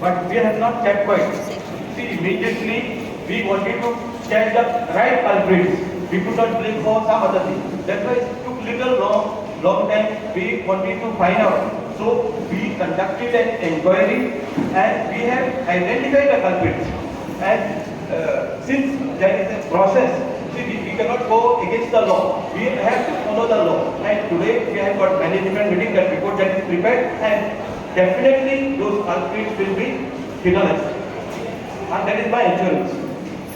But we have not kept quiet. See, immediately we wanted to catch the right culprits. We could not blame for some other thing. That's why it took little long, long time. We wanted to find out. So we conducted an inquiry and we have identified the culprits. And since there is a process, see, we cannot go against the law. We have to follow the law. And today we have got management meeting, that report that is prepared, and definitely those culprits will be penalized. And that is my assurance.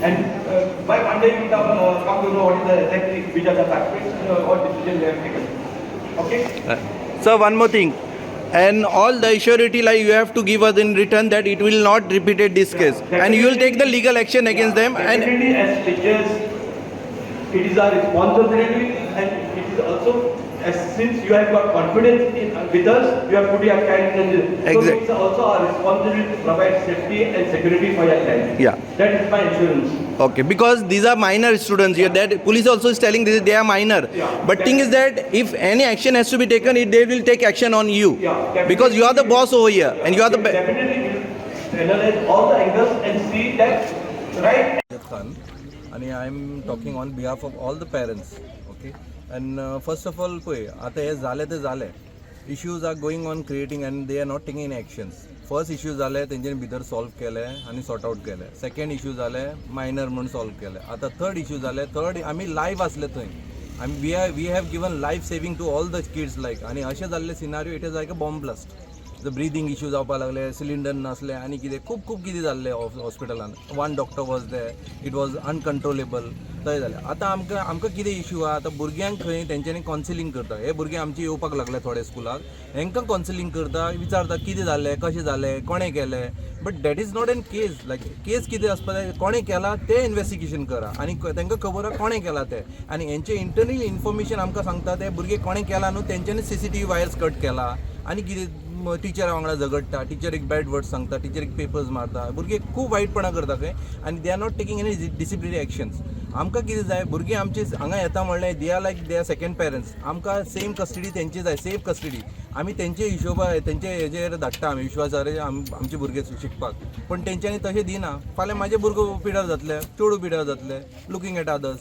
And by Monday you will come to know what is the exactly, which are the culprits, what decision they have taken. Okay? Sir, one more thing. And all the surety, like, you have to give us in return that it will not repeated this case. And you will take the legal action against them and Definitely, as teachers, it is our responsibility and it is also, as since you have got confidence in, with us, you have put your child in the. So it's also our responsibility to provide safety and security for your child. That is my assurance. Okay, because these are minor students here. That police also is telling this they are minor. But thing is that if any action has to be taken, they will take action on you. Because you are the boss over here and you are the. Definitely will analyze all the angles and see that right Khan आणि I am talking on behalf of all the parents, okay? And first of all, पळय, आतां हें जालें तें जालें. Issues are going on creating and they are not taking any actions. First issue जाले, तेंच्यांनी भितर सॉल्व केले आनी सॉर्ट आउट केले. सेकंड इश्यू जाले, मायनर म्हूण सॉल्व केले. आतां थर्ड इश्यू जाले. थर्ड, आमी लायव्ह आसले थंय. आमी we have given life saving to all the kids, like, आनी अशें जाल्लें scenario, it is like a bomb blast. The breathing issue जावपाक लागले, सिलिंडर नासले आनी कितें खूब खूब कितें जाल्लें हॉस्पिटलान. One doctor was there, it was uncontrollable. तशें जालें. आतां आमकां कितें इश्यू आहा, आतां भुरग्यांक खंय तेंच्यांनी कॉन्सिलींग करता. हे भुरगे आमचे येवपाक लागले थोडे स्कुलाक, हेंकां कॉन्सिलींग करता, विचारता कितें जालें, कशें जालें, कोणें केलें. But that is not an case. Like, case कितें आसपा जाय, कोणें केलां तें इन्वेस्टिगेशन करा आनी तांकां खबर आहा कोणें केलां तें. आनी हेंचें इंटरनल इन्फॉर्मेशन आमकां सांगता, ते भुरगे कोणें केलां न्हू, तेंच्यांनी सीसीटीव्ही वायर्स कट केला आनी कितें टिचरा वांगडा झगडटा, टिचरीक बॅड वर्ड्स सांगता, टिचरीक पेपर्स मारता. भुरगे खूब वायटपणां करता खंय आनी they are not taking any disciplinary actions. आमकां कितें जाय, भुरगीं आमची हांगा येता म्हणल्यार they are like they are second parents. आमकां सेम कस्टडी तेंची जाय, सेफ कस्टडी. आमी तेंचे हिशोबा, तेंचे हेजेर धाडटा, आमी विश्वासार आमचे भुरगे शिकपाक, पण तेंच्यांनी तशें दिना. फाल्यां म्हाजे भुरगो पिड्यार जातले, चेडूं पिड्यार जातले, लुकींग एट अदर्स.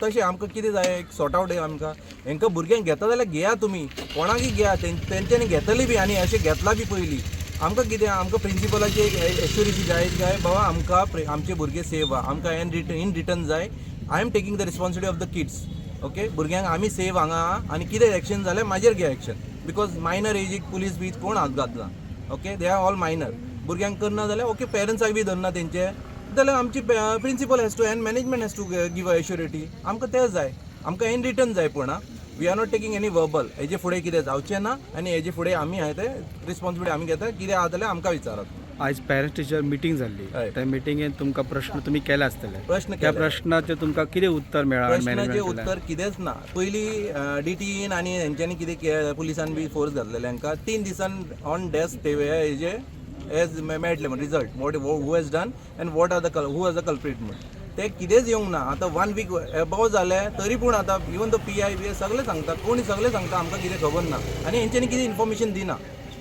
तशें आमकां कितें जाय, एक सॉर्ट आवट. आमकां हेंकां भुरग्यांक घेता जाल्यार घेया, तुमी कोणाकय घेया. तेंच्यांनी घेतली बी आनी अशें घेतला बी पयलीं. आमकां कितें, आमकां प्रिंसिपलाची एक एश्युरिटी जाय, काय बाबा आमकां आमचे भुरगे सेफ आहा. आमकां इन रिटर्न जाय, I am taking the responsibility of the kids, okay? भुरग्यांक आमी सेफ हांगा आहा आनी कितें एक्शन जाल्यार म्हाजेर घे एक्शन, because minor एजीक पुलीस बी कोण हात घालना, okay? They are all minor. भुरग्यांक करना जाल्यार ओके, पेरंट्साक बी धरना तेंचे जाल्यार आमची principal has to and management has to give a surety. आमकां तें जाय, आमकां इन रिटर्न जाय. पूण we are not taking any verbal. हेजे फुडें कितें जावचें ना आनी हेजे फुडें आमी आहाय ते रिस्पॉन्सिबिलिटी आमी घेता. कितें आहा जाल्यार आमकां विचारात. आयज पेरंट्स टिचर मिटींग जाल्ली. त्या मिटिंगेन तुमकां प्रश्न तुमी केले आसतले. प्रश्न त्या केले. प्रश्नाचें तुमकां कितें उत्तर मेळ्ळां प्रश्नाचें मॅनेजमेंट? उत्तर कितेंच ना. पयलीं डीटीईन आनी हेंच्यांनी कितें पुलिसान बी फोर्स घातलेले हांकां, 3 दिसान ऑन डेस्क ते हेजे एज मेळटले म्हण result, what who has done and what are the who has the culprit म्हण. ते कितेंच येवंक ना. आतां वन वीक एबोव जालें, तरी पूण आतां इवन the PI बी सगळे सांगता, कोणी सगळे सांगता, आमकां कितें खबर ना आनी हेंच्यांनी कितें इन्फॉर्मेशन दिना.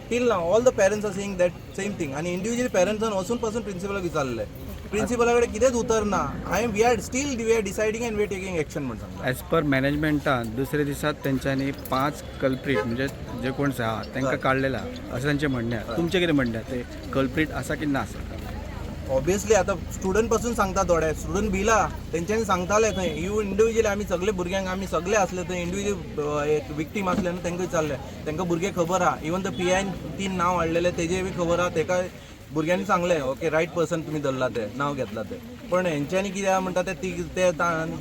Till now all the parents are saying that same thing. आनी इंडिव्हिज्युअल पेरंट्सान वचून पासून प्रिंसिपलाक विचारलें, प्रिंसिपला कडेन कितेंच उतर ना. I am we are still we are deciding and we are taking action म्हण सांगता. एज पर मॅनेजमेंटान दुसऱ्या दिसा तेंच्यांनी पांच कल्प्रीट, म्हणजे जे कोण आहा तांकां काडलेला अशें तांचें म्हणणें आहा. तुमचें कितें म्हणणें आहा, ते कल्प्रीट आसा की ना आसा? ऑब्वियसली आतां स्टुडंट पासून सांगता, थोडे स्टुडंट भिला, तेंच्यांनी सांगताले थंय. इवन इंडिव्हिज्युअली आमी सगळे भुरग्यांक, आमी सगळे आसले थंय, इंडिव्हिज्युअल एक विक्टीम आसले न्हू, तांकां विचारलें, तांकां भुरगे खबर आहा. इवन the पीआयन तीन नांव हाडलेले, तेजे बी खबर आहा. तेका भुरग्यांनी सांगलें, ओके, रायट पर्सन तुमी धरला ते, नांव घेतला ते. पण हेंच्यांनी कितें आहा म्हणटा ते ते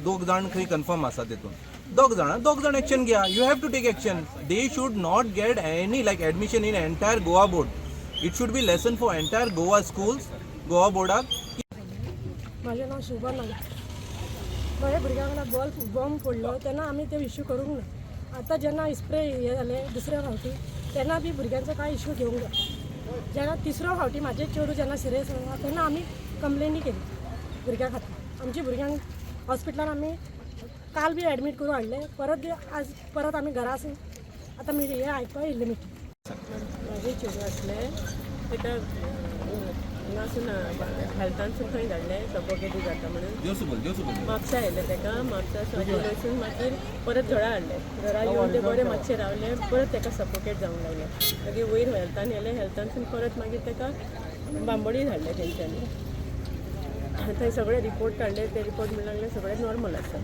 दोग जाण खंय कन्फर्म आसा. तितून दोग जाण एक्शन घ्या. You have to take action. They should not get any, like, admission in entire Goa board. It should be lesson for entire Goa schools, Goa बोर्डाक. म्हाजें नांव शोभा नायक. म्हाज्या भुरग्या वांगडा बॉल बॉम्ब पडलो तेन्ना आमी ते इश्यू करूंक ना. आतां जेन्ना स्प्रे हे जाले दुसऱ्या फावटी, तेन्ना बी भुरग्यांचो कांय इश्यू घेवंक ना. जेन्ना तिसरो फावटी म्हाजें चेडूं जेन्ना सिरियस जाला, तेन्ना आमी कंप्लेनी केली भुरग्यां खातीर. आमच्या भुरग्यांक हॉस्पिटलान आमी काल बी एडमीट करून हाडले. परत बी आज परत आमी घरा आसून आतां हे आयकपा येयल्ले मिटींग. म्हाजें चेडूं आसलें, ताका हांगासून हेल्थानसून थंय धाडलें सफोकेट जाता म्हणून. म्हापसा येयलें ताका. म्हापसा वचून मागीर परत घरा हाडलें. घरा येवन ते बरें मातशें रावलें, परत ताका सफोकेट जावंक लागलें. मागीर वयर हेल्थान येयलें. हेल्थानसून परत मागीर ताका बांबोळी धाडलें तेंच्यांनी. थंय सगळे रिपोर्ट काडले. ते रिपोर्ट म्हणून लागले सगळे नॉर्मल आसा.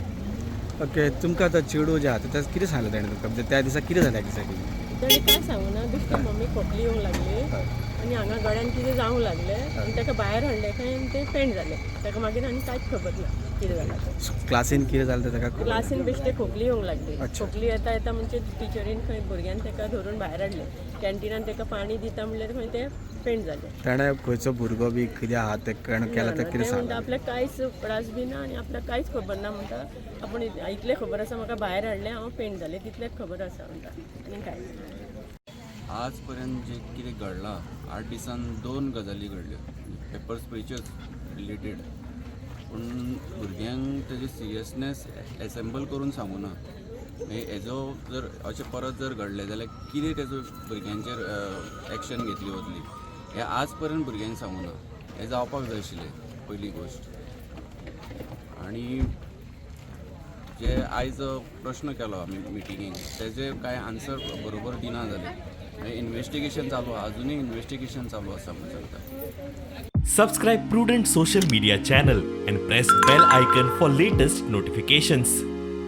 ओके, तुमकां आतां चेडूं जें आहा तें कितें सांगलें ताणें तुमकां? म्हणजे त्या दिसा कितें जालें एक्झॅक्टली? ताणें काय सांगूना. बेश्टी मम्मी खोकली येवंक लागली आनी हांगा गळ्यान कितें जावंक लागलें आनी ताका भायर हाडलें खंय आनी तें पेंट जालें ताका. मागीर आनी कांयच खबर ना कितें जालां तें. क्लासीन कितें जालें तें ताका खबर ना. क्लासीन बेश्टे खोकली येवंक लागली. अच्छा. खोकली येता येता म्हणजे टिचरीन खंय भुरग्यान ताका धरून भायर हाडलें. कॅन्टिनान ताका पाणी दिता म्हणल्यार खंय तें पेंट जालें. ताणें खंयचो भुरगो बी कितें आहा तें केलें तें ना, कितें तें म्हणटा सांगलें? आपल्याक कांयच त्रास बी ना आनी आपल्याक कांयच खबर ना म्हणटा. आपूण इतलें खबर आसा म्हाका, भायर हाडलें, हांव पेंट जालें, तितलेंच खबर आसा म्हणटा, आनी कांय ना. आजपर्यंत जे कितें घडलां, 8 दिसान दोन गजाली घडल्यो पेपर स्प्रेच्योच रिलेटेड, पूण भुरग्यांक तेजी सिरियसनेस एसेंबल करून सांगूं ना. मागीर हेजो जर अशें परत जर घडलें जाल्यार कितें तेजो भुरग्यांचेर एक्शन घेतली वतली हें आज पर्यंत भुरग्यांक सांगूं ना. हें जावपाक जाय आशिल्लें पयली गोश्ट. आनी जे आयज प्रश्न केलो आमी मिटिंगेक तेजे कांय आन्सर बरोबर दिना जाले. मागीर इन्वेस्टिगेशन चालू आहा, अजुनूय इन्वेस्टिगेशन चालू आसा म्हूण सांगता. Subscribe Prudent Social Media channel and press bell icon for latest notifications.